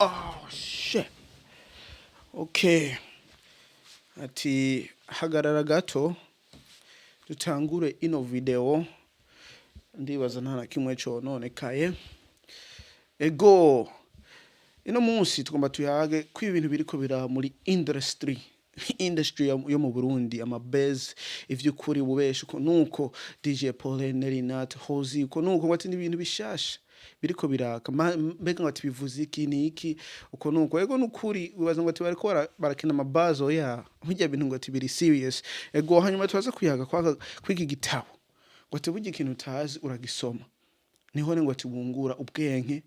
Oh shit. Okay. Ati hagarara gato dutangure ino video, ndibaza nta na kimwe cononekaye. Ego, ino munsi tugomba tuyage ko ibintu biriko biraba muri industry yo mu Burundi, ama buzz, ivy'ukuri, ububeshi, uko nuko DJ Paulin, Nelly Nat, Hozi, uko nuko ngo ati n'ibintu bishasha biriko biraka. Mbega ngo ati bivuze iki, ni iki, uko nuko. Ego, nukuri wibaza ngo ati bariko barakina ama buzz, oya, burya bintu ngo ati biri serious. Ego, hanyuma tubaza kuyaga kw'iki gitabo, ngo ati burya ikintu utazi uragisoma, niho ngo ati wungura ubwenge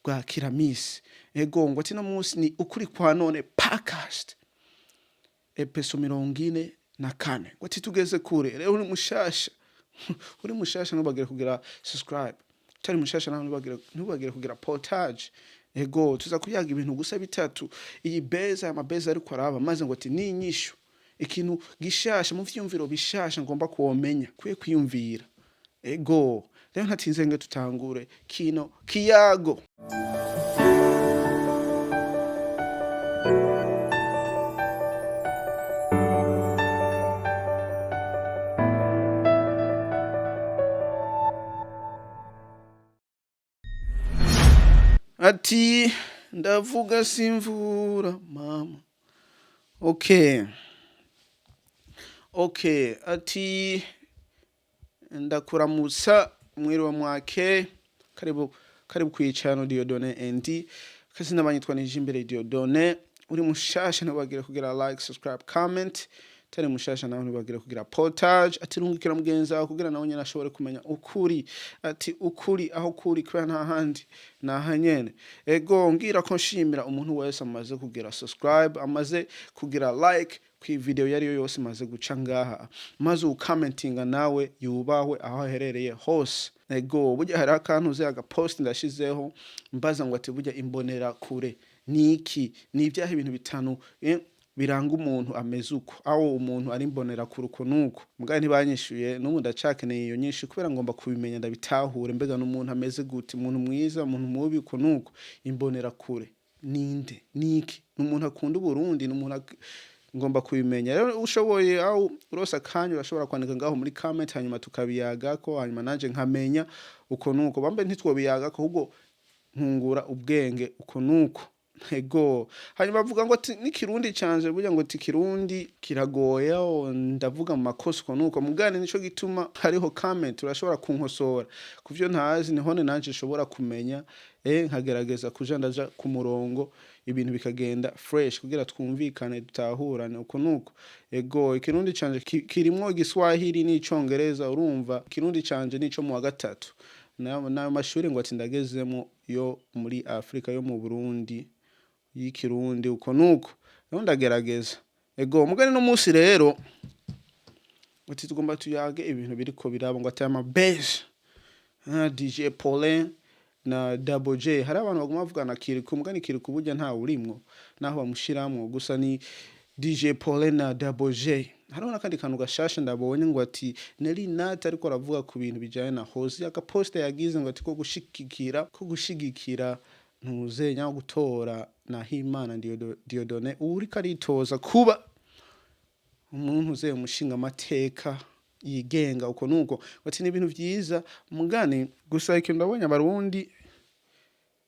bwa kiramisi. Ego, ngo ati no munsi ni Ukuri kwa None Podcast, episode 44, ngo ati tugeze kure. Rero uri mushasha ntubagire kugira subscribe, utari mushasha nawe ntubagire kugira partage. Ego, tuza kuyaga ibintu gusa bitatu: iyi buzz, aya ma buzz ariko araba, maze ngo ati ni inyishu, ikintu gishasha mu vyiyumviro bishasha ngomba kuwomenya kwiye kwiyumvira. Ego, rero ntatinze ngo tutangure kino kiyago. Ati ndavuga simvura mama. Okay, ati ndakuramutsa, mwiriwe, mwake, karibu karibu kwicano Dieudonne ND. Kazina banyitwa Nijimbere Dieudonne. Uri mushasha ntibagire kugira like, subscribe, comment. Tari mushasha nawe ntibagire kugira partage, ati rungikira mugenzi wawe kugira nawe nyene ashobore kumenya ukuri, ati ukuri aho kuri, kubera nta handi naha nyene. Ego, ngira ko nshimira umuntu wese amaze kugira subscribe, amaze kugira like ku video yari yo yose maze guca ngaha, maze ucommentinga, nawe yubahwe aho aherereye hose. Ego, burya hari akantu uzi agapost ndashizeho mbaza ngo ati burya imbonera kure ni iki, ni ibyaha ibintu bitanu biranga umuntu ameze uko, aho umuntu ari imbonera kure uko nuko. Mugabo ntibanyishuye, n'ubu ndacakeneye iyo nyinshi kubera ngomba kubimenya, ndabitahure. Mbega n'umuntu ameze gute? Umuntu mwiza, umuntu mubi, uko nuko? Imbonera kure ninde, niki? Ni umuntu akunda Uburundi, ni umuntu ngomba kubimenya. Rero ushoboye, aho urose akanya, urashobora kwandika ngaho muri comment, hanyuma tukabiyagako, hanyuma nanje nkamenya uko nuko. Bambe ntitwobiyagako, ahubwo nkungura ubwenge uko nuko. Ego, hanyuma bavuga ngo ati n'ikirundi canje burya ngo ati kirundi kiragoye, aho ndavuga mu makosa uko nuko. Mugane nico gituma hariho comment, urashobora kunkosora kuvyo ntazi, nihone nanje nshobora kumenya, nkagerageza kuja ndaja ku murongo, ibintu bikagenda fresh kugira twumvikane, dutahurane uko nuko. Ego, ikirundi canje kirimwo igiswahili n'icongereza. Urumva ikirundi canje nico mu wa gatatu nayo mashuri ngo ati ndagezemo yo muri Afrika, yo mu Burundi, y'ikirundi uko nuko. Rero ndagerageza. Ego, mugani no munsi rero ati tugomba tuyage ibintu biriko biraba, ngo ati ama buzz, DJ Paulin na Double J. Hari abantu baguma bavugana Kiriku, mugani Kiriku burya ntawe urimwo naho bamushiramwo, gusa ni DJ Paulin na Double J. Hariho n'akandi kantu gashasha ndabonye, ngo ati Nelly Nat ariko aravuga ku bintu bijanye na Hozi, agaposte yagize ngo ati ko gushigikira ntuzenya gutora Nahimana Dieudonné uriko aritoza kuba umuntu uze umushinga amateka yigenga uko nuko. Ati ni ibintu vyiza, mugani gusa ikintu ndabonye, abarundi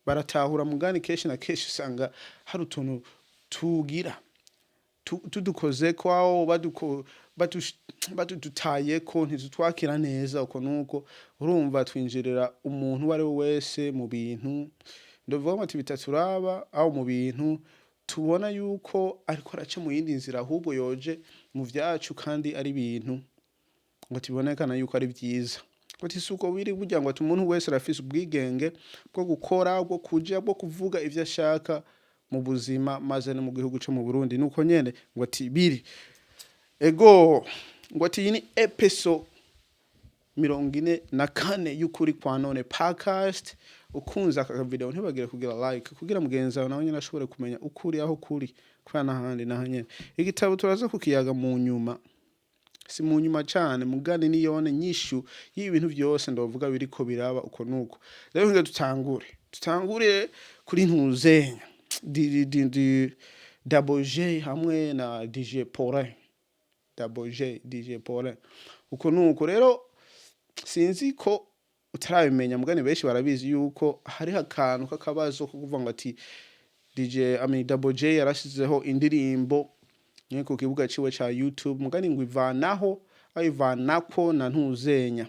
baratahura, mugani kenshi na kenshi usanga hari utuntu tugira tudukozeko, aho badutayeko ntitutwakira neza uko nuko. Urumva twinjirira umuntu uwo ari we wese mu bintu, ndavuga ngo ati bitaturaba, aho mu bintu tubona yuko ariko araca mu yindi nzira, ahubwo yoje mu vyacu, kandi ari ibintu ngo tibonekana yuko ari vyiza. Ngo ati suko biri burya, ngo ati umuntu wese arafise ubwigenge bwo gukora, bwo kuja, bwo kuvuga ivyo ashaka mu buzima, maze no mu gihugu co mu Burundi nuko nyene ngo ati biri. Ego, ngo ati iyi ni episode 44 y'Ukuri kwa None Podcast. Ukunze aka video ntibagire kugira like kugira mugenzi wawe nawe nyene ashobore kumenya ukuri aho kuri, kubera n'ahandi naho nyene. Igitabo turaza kukiyaga mu nyuma, si mu nyuma cane, mugani niyone nyishu y'ibintu vyose ndavuga biriko biraba uko nuko. Rero nge dutangure. Tutangure kuri ntuzenya di, di, di, Double J hamwe na DJ Paulin. Double J, DJ Paulin, uko nuko rero. Sinzi ko utarabimenya, mugani benshi barabizi yuko hariho akantu k'akabazo ko kuvuga ngo ati DJ, I mean, Double J yarashizeho indirimbo nyine ku kibuga ciwe ca YouTube, mugani ngo ivanaho ayivanako na ntuzenya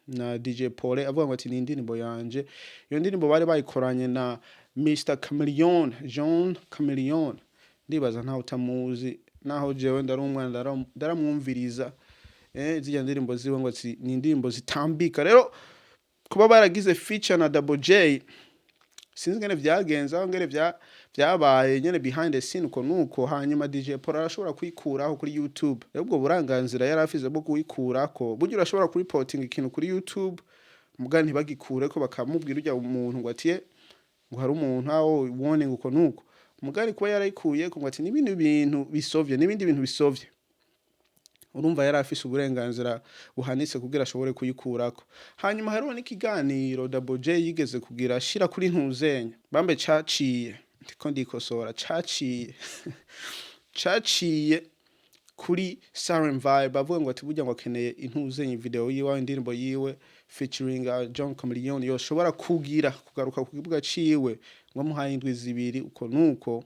na DJ Paul, avuga ngo ati ni indirimbo yanje. Iyo ndirimbo bari bayikoranye na Mr Chameleone, John Chameleone. Ndibaza ntawe utamuzi, naho jewe ndari umwana ndaramwumviriza zirya ndirimbo ziwe, ngo ati ni indirimbo zitambika. Rero kuba baragize feature na Double J, sinzi ngene vyagenze aho ngene vyabaye nyene behind the scene, uko nuko. Hanyuma DJ Paul arashobora kuyikuraho kuri YouTube. Rero ubwo buranganzira yari afise bwo kuyikurako, burya urashobora kuripotinga ikintu kuri YouTube, muga ntibagikureko, bakamubwira urya umuntu ngo atiye ngo hari umuntu aho warning, uko nuko. Mugari kuba yarayikuyeko ngo ati n'ibindi bintu bisovye, n'ibindi bintu bisovye, urumva yari afise uburenganzira buhanitse kugira ashobore kuyikurako. Hanyuma hariho n'ikiganiro Double J yigeze kugira ashira kuri ntuzenya bambe caciye, ndiko ndikosora, caciye kuri Siren Vibe, avuga ngo ati burya ngo akeneye intuzenya video yiwe, indirimbo yiwe featuring John Chameleone yoshobora kugira kugaruka ku kibuga ciwe, ngo amuhaye indwi 2, uko nuko.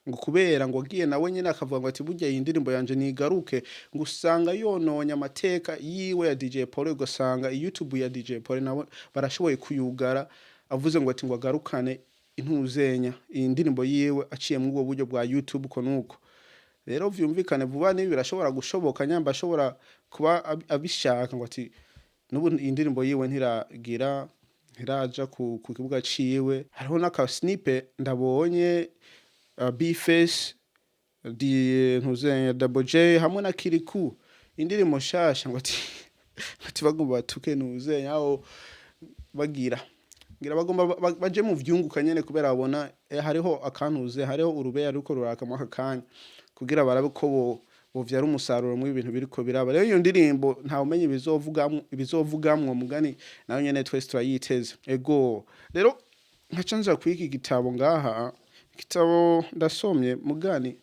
Ngo kubera ngo agiye nawe nyine akavuga ngo ati burya iyi ndirimbo yanje nigaruke, ngo usanga yononye amateka yiwe ya DJ Paul, ugasanga YouTube ya DJ Paul nabo barashoboye kuyugara, avuze ngo ati ngo agarukane intuzenya iyi ndirimbo yiwe aciye muri ubwo buryo bwa YouTube, uko nuko. Rero vyumvikane vuba nibi birashobora gushoboka, nyamba ashobora kuba abishaka, ngo ati n'ubu indirimbo yiwe ntiragira ntiraja ku kibuga ciwe. Hariho n'aka snippet ndabonye, Bface di ntuzenya Double J hamwe na Kirikou, indirimbo nshasha, ngo ati bagomba batuke ntuzenya aho bagira ngira bagomba baje mu vyunguka nyene, kubera babona hariho akantuze, hariho urubeya ruriko ruraka muri aka kanya, kugira barabe ko bo bovyara umusaruro muri ibintu biriko biraba. Rero iyo ndirimbo ntawe umenya ibizovugamwo, mugani nayo nyene twese turayiteze. Ego, rero nkaca nza kwiki gitabo ngaha. Igitabo ndasomye, mugani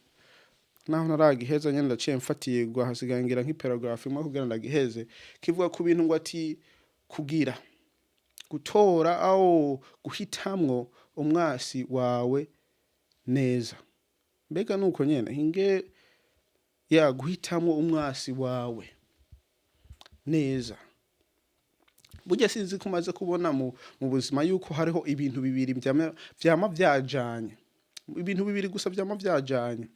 naho ntaragiheza nyene, ndaciye mfatirwa, hasigaye ngira nk'iparagraph imwe kugira ndagiheze. Kivuga ku bintu ngo ati kugira gutora aho guhitamwo umwasi wawe neza. Mbega nuko nyene hinge ya guhitamwo umwasi wawe neza. Burya sinzi ko umaze kubona mu buzima yuko hariho ibintu bibiri vyama vyajanye, ibintu bibiri gusa vyama vyajanye.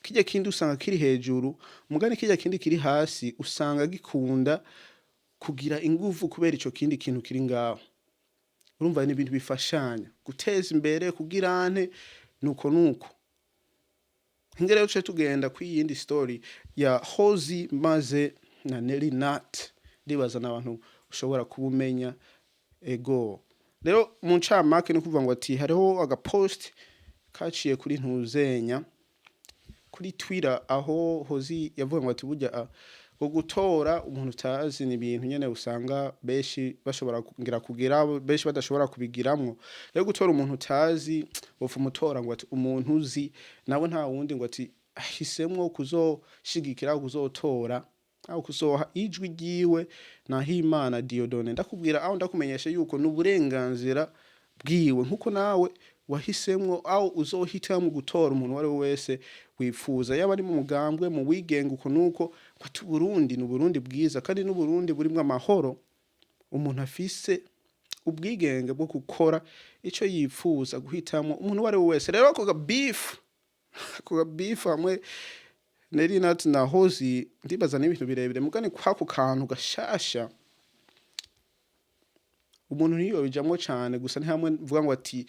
Kirya kindi usanga kiri hejuru, mugani kirya kindi kiri hasi usanga gikunda kugira inguvu kubera ico kindi kintu kiri ngaho. Urumva ni ibintu bifashanya guteza imbere kugira ante, nuko nuko. Hinge rero tuce tugenda kw'iyindi story ya Hozi maze na Nelly Nat. Ndibaza n'abantu ushobora kuba umenya. Ego, rero mu ncamake ni kuvuga ngo ati hariho agapost kaciye kuri ntuzenya kuri Twitter, aho Hozi yavuga ngo ati burya ngo gutora umuntu utazi ni ibintu nyene usanga benshi bashobora kugira kugira benshi badashobora kubigiramwo. Rero gutora umuntu utazi, wopfa umutora ngo ati umuntu uzi nawe nta wundi, ngo ati ahisemwo kuzoshigikira, kuzotora aho kuzoha ijwi ryiwe Nahimana Dieudonné. Ndakubwira aho ndakumenyesha yuko ni uburenganzira bwiwe, nkuko nawe wahisemwo aho uzohitamwo gutora umuntu uwo ari we wese wifuza, yaba ari mu mugambwe, mu wigenga, uko nuko. Ati Uburundi ni Uburundi bwiza, kandi n'Uburundi burimwo amahoro, umuntu afise ubwigenge bwo gukora ico yipfuza, guhitamwo umuntu uwo ari we wese. Rero ako ga beef hamwe Nelly Nat na Hozi, ndibaza n'ibintu birebire, mugani kwako kantu gashasha umuntu ntiyobijamwo cane. Gusa ni hamwe mvuga ngo ati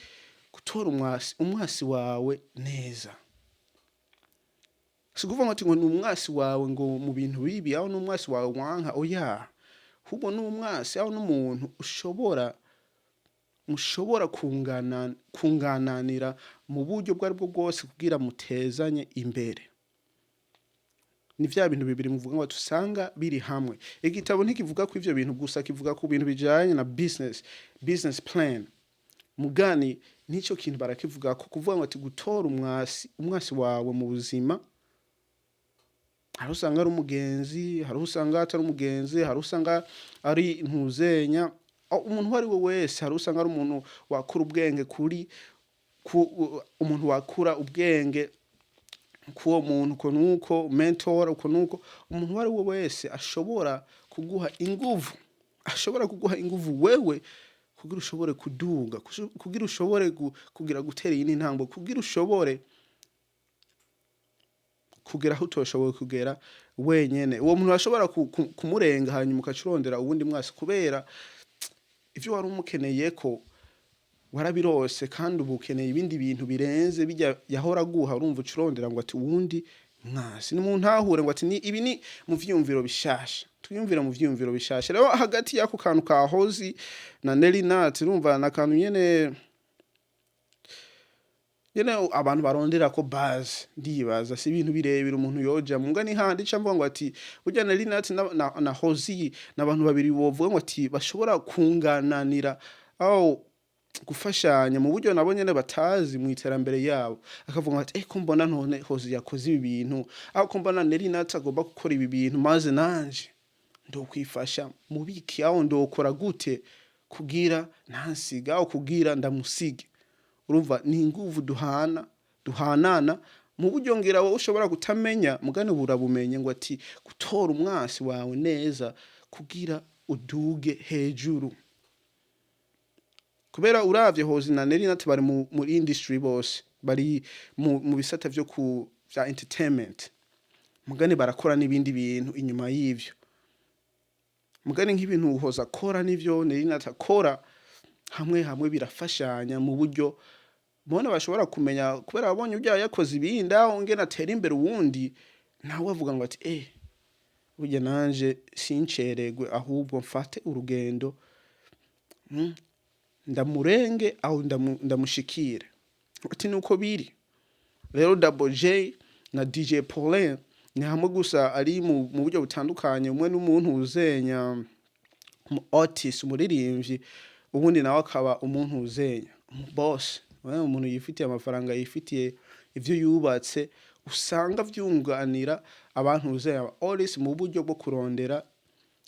gutora umwasi wawe neza, si ukuvuga ngo ati ngo ni umwasi wawe ngo mu bintu bibi, aho ni umwasi wawe wanka, oya, ahubwo ni umwasi aho n'umuntu ushobora mushobora kungananira mu buryo ubwo aribwo bwose kugira mutezanye imbere. Ni vya bintu bibiri muvuga ngo tusanga biri hamwe. Igitabo ntikivuga ko ivyo bintu gusa, kivuga ku bintu bijanye na business plan. Mugani nico kintu barakivuga ko kuvuga ngo ati gutora umwasi wawe mu buzima. Hari usanga ari umugenzi, hari usanga atari umugenzi, hari usanga ari ntuzenya umuntu uwo ari we wese, hari usanga ari umuntu wakura ubwenge kuri ku umuntu, wakura ubwenge k'uwo muntu uko nuko mentor, uko nuko umuntu uwo ari we wese ashobora kuguha inguvu, ashobora kuguha inguvu wewe kugira ushobore kuduga, kugira ushobore kugira gutera iyindi ntambwe, kugira ushobore kugera aho utoshoboye kugera wenyene. Uwo muntu ashobora kumurenga, hanyuma ukaca urondera uwundi mwasi, kubera ivyo wari umukeneye ko warabirose, kandi ubu ukeneye ibindi bintu birenze bijya yahora aguha. Urumva, uca urondera ngo ati uwundi mwasi. Ni mu ntahure ngo ati ni ibi ni mu vyiyumviro bishasha, twiyumvira mu vyiyumviro bishasha. Rero hagati y'ako kantu ka Hozi na Nelly Nat, urumva na kantu nyene abantu barondera ko base. Ndibaza si ibintu birebire umuntu yoja munga ni handi ca mvuga ngo ati burya Nelly Nat na Hozi n'abantu babiri bovuga ngo ati bashobora kungananira aho gufashanya mu buryo nabo nyene batazi mu iterambere yabo. Akavuga ati: "Eh, ko mbona none Hozi yakoze ibi bintu, aho ko mbona Nelly Nat agomba gukora ibi bintu, maze nanje ndokwifasha mu biki? Aho ndokora gute kugira ntansiga, aho kugira ndamusige?" Urumva, ni inguvu duhana, duhanana mu buryo ngira wowe ushobora kutamenya, mugani burabumenye ngo ati gutora umwasi wawe neza kugira uduge hejuru. Kubera uravye Hozi na Nelly Nat bari muri industry, bose bari mu bisata vyo ku vya entertainment, mugani barakora n'ibindi bintu inyuma y'ivyo. Mugani nk'ibintu Hozi akora n'ivyo Nelly Nat akora, hamwe hamwe birafashanya mu buryo mbona bashobora kumenya, kubera babonye urya yakoze ibindi, aho ngene atera imbere, uwundi nawe avuga ngo ati: "Eh, burya nanje sinceregwe, ahubwo mfate urugendo, ndamurenge aho ndamushikire." Ati nuko biri rero. Double J na DJ Paulin ni hamwe gusa ari mu buryo butandukanye. Umwe n'umuntu uzenya umu artist, umuririmbyi, ubundi nawe akaba umuntu uzenya umu boss, umuntu yifitiye amafaranga, yifitiye ivyo yubatse, usanga vyunganira abantu uzenya aba artist mu buryo bwo kurondera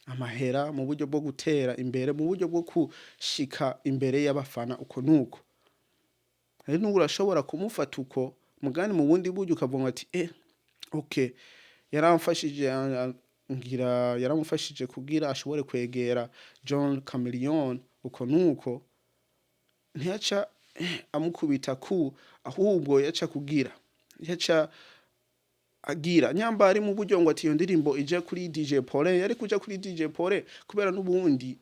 amahera, mu buryo bwo gutera imbere, mu buryo bwo gushika imbere y'abafana, uko nuko. Rero n'ubu urashobora kumufata uko, mugani mu bundi buryo ukavuga ati: "Eh, okay, yaramfashije." Ngira yaramufashije kugira ashobore kwegera John Chameleone, uko nuko ntiyaca amukubita ku, ahubwo yaca kugira yaca agira nyamba ari mu buryo ngo ati iyo ndirimbo ije kuri DJ Paulin, yari kuja kuri DJ Paulin, kubera n'ubundi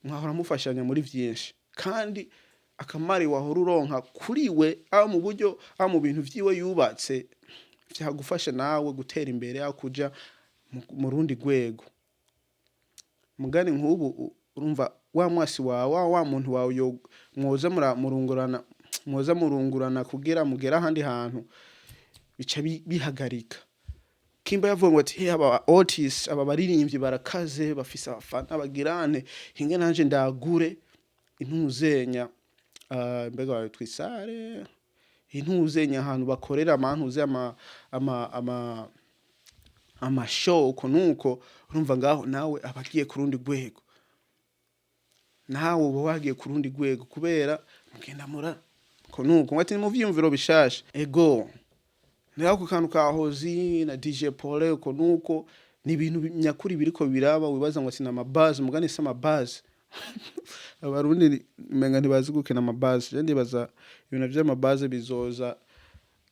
mwahora mufashanya muri vyinshi, kandi akamari wahora uronka kuri we, aho mu buryo, aho mu bintu vyiwe yubatse, vyagufasha nawe gutera imbere, aho kuja mu rundi rwego. Mugani nk'ubu urumva wa mwasi wawe, wa muntu wawe yo mwoza murungurana, mwoza murungurana kugira mugere ahandi hantu, bica bihagarika. Kimba yavuga ngo ati: "Hey, aba artists, aba baririmbyi barakaze, bafise abafana, bagirane hinge nanje ndagure intuzenya, mbega bawe twisare intuzenya ahantu bakorera amantuze ama show," uko nuko. Urumva ngaho nawe abagiye ku rundi rwego, nawe uba wagiye ku rundi rwego, kubera mugenda mura uko nuko. Ngo ati ni mu vyiyumviro bishasha. Ego, naho ku kantu ka Hozi na DJ Paul, uko nuko, ni ibintu nyakuri biriko biraba. Wibaza ngo sina amabazi, mugani si amabazi. Abarundi umenga ntibazi gukina amabazi. Je ndibaza ibintu vy'amabazi bizoza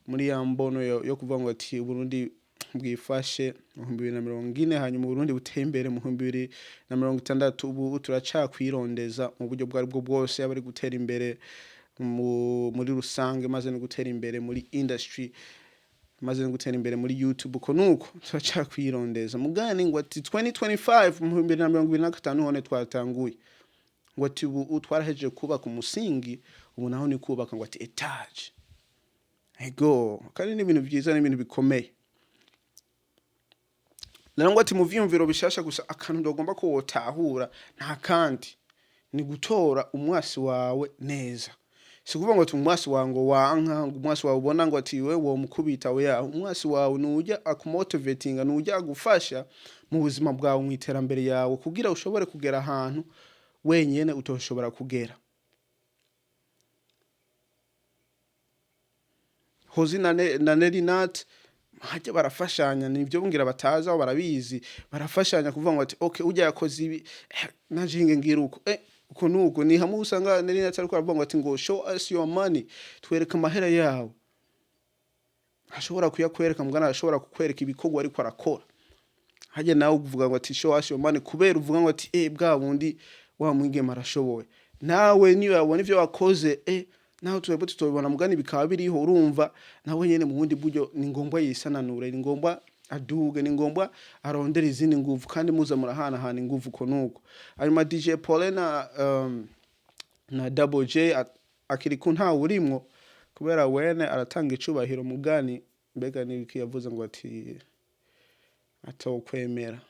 muri ya mbono yo kuvuga ngo ati Uburundi bwifashe mu 2040, hanyuma Uburundi buteye imbere mu 2060. Ubu turacakwirondeza mu buryo bwo aribwo bwose, yaba ari gutera imbere muri rusange, maze no gutera imbere muri industry, maze no gutera imbere muri YouTube, uko nuko turacakwirondeza. Mugani ngo ati 2025, mu 2025 hone twatanguye ngo ati ubu twarahejeje kubaka umusingi, ubu naho ni kubaka ngo ati étage. Ego, kandi ni ibintu vyiza, ni ibintu bikomeye. Rero ngo ati mu vyiyumviro bishasha gusa, akantu ndagomba ko wotahura nta kandi ni gutora umwasi wawe neza. Si kuvuga ngo ati umwasi wawe ngo wanka, ngo umwasi wawe ubona ngo ati we womukubita. Oya, umwasi wawe nujya akumotivatinga, nujya agufasha mu buzima bwawe, mu iterambere yawe, kugira ushobore kugera ahantu wenyene utoshobora kugera. Hozi na Nelly Nat hajya barafashanya, nibyo ngira batazi aho barabizi, barafashanya kuvuga ngo ati okay, ujya yakoze ibi, nanje hinge ngira uko, uko nuko. Ni hamwe usanga Nelly Nat ariko aravuga ngo ati ngo "Show us your money", twereka amahera yawe. Ashobora kuyakwereka mugana, arashobora kukwereka ibikorwa ariko arakora. Hajya nawe uvuga ngo ati "Show us your money", kubera uvuga ngo ati bwa bundi wa mwigeme arashoboye. Nawe niyo yabona ivyo wakoze, naho twebwe tutobibona, mugani bikaba biriho. Urumva nawe nyene mu bundi buryo ni ngombwa yisananure, ni ngombwa aduge, ni ngombwa arondere izindi nguvu, kandi muza murahanahana inguvu uko nuko. Hanyuma DJ Paul na Double J akiri ku ntawe urimwo, kubera wene aratanga icubahiro. Mugani mbega nibiki yavuze ngo ati atokwemera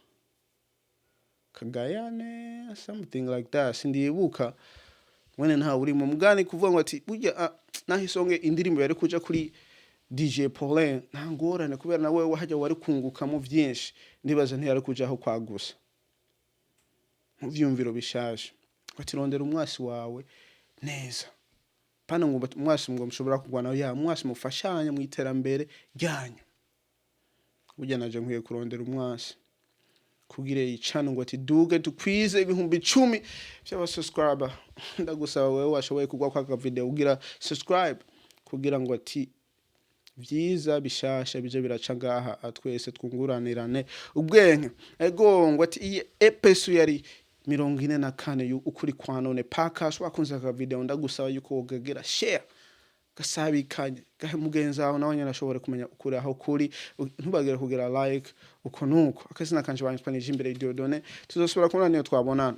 kagayane, something like that, sindibuka. Mwene ntawe urimo, mugani kuvuga ngo ati burya naho isonge indirimbo yari kuja kuri DJ Paulin nta ngorane, kubera nawe hajya wari kungukamo vyinshi. Ndibaza ntiyari kujaho kwagusa. Mu vyumviro bishaje ati rondera umwasi wawe neza, pana ngo umwasi ngo mushobora kurwana, ya umwasi mufashanya mu iterambere ryanyu. Burya naje nkwiye kurondera umwasi kugira icano ngo ati duge, dukwize 10,000 vy'abasubscriber. Ndagusaba wewe washoboye kugwa kwa video ugira subscribe, kugira ngo ati vyiza bishasha bije biraca ngaha, twese twunguranirane ubwenge. Ego, ngo ati iyi episode yari 44 ukuri kwa none podcast. Wakunze aka video, ndagusaba yuko wogagira share, gasabikanye, gahe mugenzi wawe, nawe nyene ashobore kumenya ukuri aho kuri. Ntubagire kugira like uko nuko. Akazina kanje banyitwa Nijimbere Dieudonné. Tuzosubira kubona niyo twabonana.